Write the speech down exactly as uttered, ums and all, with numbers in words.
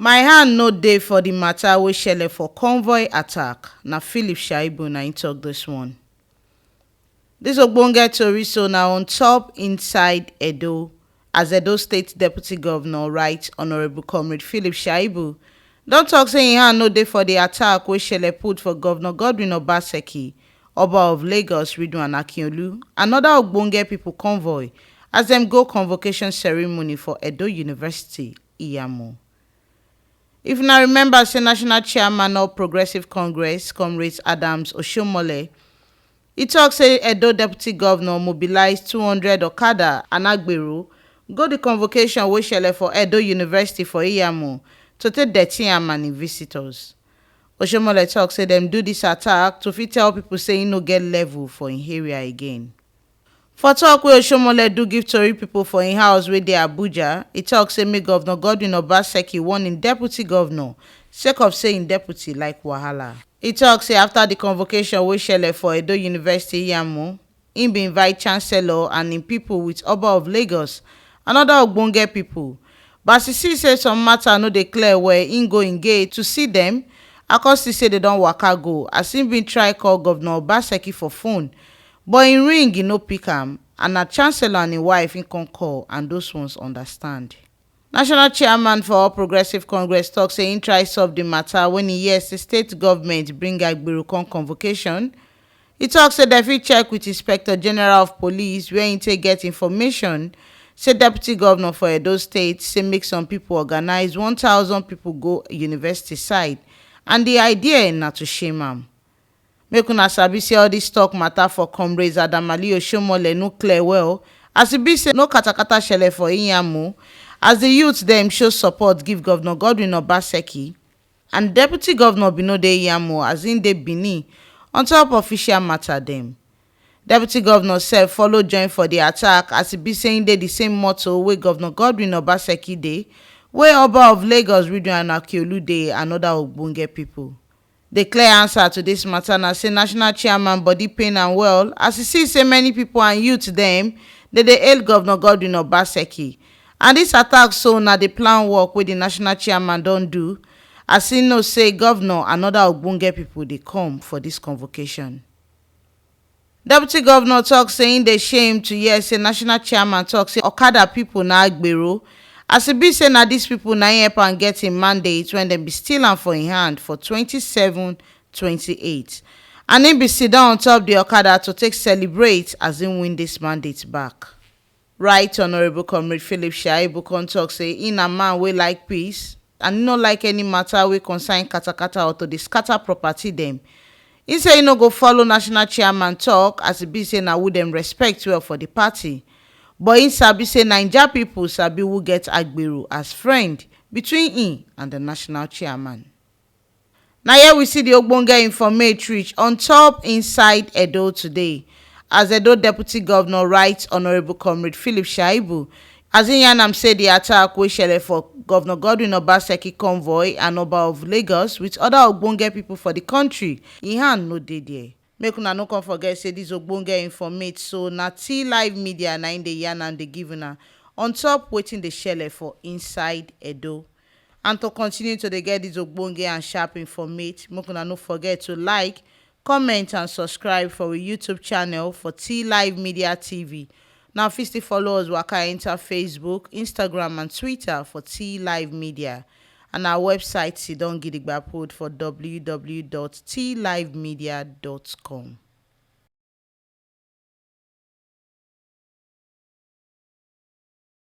My hand no dey for the matter wey shele for convoy attack, na Philip Shaibu na im talk this one. This ogbonge tori so na on top inside Edo, as Edo State Deputy Governor, Right Honourable Comrade Philip Shaibu, don talk say im hand no dey for the attack wey shele put for Governor Godwin Obaseki, Oba of Lagos, Ridwan Akinolu, and other ogbonge people convoy as dem go convocation ceremony for Edo University, Iyamo. If una remember say National Chairman of Progressive Congress, Comrade Adams Oshomole, he talk say Edo Deputy Governor mobilize two hundred okada and agbero go the convocation wey shele for Edo University for Iyamo to take dirty am and im visitors. Oshomole talk say dem do this attack to fit tell people say e no get level for im area again. For talk wey Oshomole do give tori people for im house wey dey Abuja, e talk say make Governor Godwin Obaseki warn im deputy governor sake of say im deputy like wahala. E talk say after the convocation wey shele for Edo University, Iyamo, im bin invite chancellor and im people with Oba of Lagos and other ogbonge people. But as e see say some matter no dey clear well, im go im gate to see dem. I come see say dem don waka go, as im bin try call Governor Obaseki for phone, but im ring, e no pick am, and na chancellor and im wife im come call, and those ones understand. National chairman for All Progressive Congress talk say im try solve the matter when e hear say state government bring agbero come convocation. E talk say dem fit check with Inspector General of Police, where im take get information say deputy governor for Edo State say make some people organize one thousand people go university side, and the idea na to shame am. Make una sabi say all this talk matter for Comrades Adamali Oshomole no clear well, as e be say no katakata shele for Iyamo, as the youth dem show support give Governor Godwin Obaseki, and deputy governor bin no dey Iyamo, as im dey Benin, on top official matter dem. Deputy governor sef follow join for the attack, as e be say im dey the same motor wey Governor Godwin Obaseki dey, wey Oba of Lagos, Ridwan Akeolu, dey, and other ogbonge people. The clear answer to this matter na say national chairman body pain am well, as e see say many people and youth dem dey dey hail Governor Godwin Obaseki, and this attack so na the plan work wey the national chairman don do, as e know say governor and other ogbonge people dey come for this convocation. Deputy governor talk say im dey shame to hear say national chairman talk say okada people na agbero, as e be say na these people na im help am get im mandate when dem be steal am for im hand for twenty-seven twenty-eight, and im be sit down on top the okada to take celebrate as im win this mandate back. Right Honourable Comrade Philip Shaibu come talk say im na man wey like peace, and im no like any matter wey concern katakata or to dey scatter property dem. Im say im no go follow national chairman talk, as e be say na who dem respect well for the party, but im sabi say Naija people sabi who get agbero as friend between im and the national chairman. Na here we see the ogbonge informate reach on top inside Edo today, as Edo Deputy Governor, Right Honourable Comrade Philip Shaibu, as im yarn am say the attack wey shele for Governor Godwin Obaseki convoy and Oba of Lagos with other ogbonge people for the country, im hand no dey there. Make una no come forget say this ogbonge informate so na T Live Media na im dey yarn am dey give una on top wetin dey shele for inside Edo. And to continue to dey get this ogbonge and sharp informate, make una no forget to like, comment and subscribe for we YouTube channel for T Live Media T V. Now fit still follow us waka enter Facebook, Instagram and Twitter for T Live Media. And our website sidon gidigba put for w w w dot t live media dot com.